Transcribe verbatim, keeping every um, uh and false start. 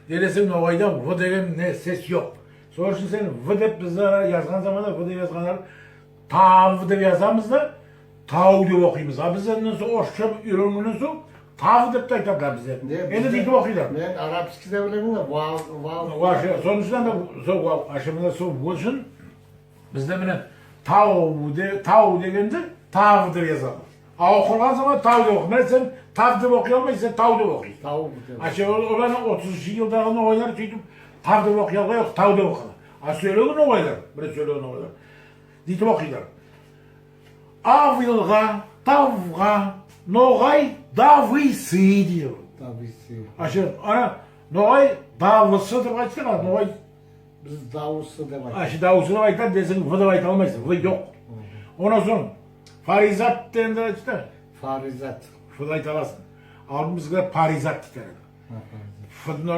Неге десенъ, ногайда в деген не, сес йок. Сол уьшин сен в деп бизлер язган заманда, в деп язганлар тав деп язамыз да, тав деп окыймыз. А биз энди сол орысша уьйренгеннен сонъ тав деп те айтадылар бизде. Не, энди бизде дейтип окыйлар. Мен арабский де билемен, вал, вал. Вообще, сонынъ уьшин де сол вал, вообще, мине сол уьшин бизде мине тав де, тав дегенди тав деп язады. А окыган заман тав деп окый. Мине сен тав деп окый алмайсынъ, сен тав деп окыйсынъ. Тав деп. А ше, ол, ол ана отызыншы йылдагы ногайлар суьйтип тав деп окый алмай, тав деп окыды. А соьйлеген ногайлар, бир соьйлеген ногайлар дейтип окыйлар. Авылга, тавга, ногай давысы дейди. Давысы. А ше, ана, ногай давысы деп айтсак, а ногай Биз давысы деп айтамыз. А ше, давысы деп айтады десенъ, в деп айта алмайсынъ, в йок. Оннан сонъ Фаризат дегенди айтты. Фаризат. В деп айта аласынъ. Алдын бизге Паризат дейтаган эди. Ха, Паризат. В динъ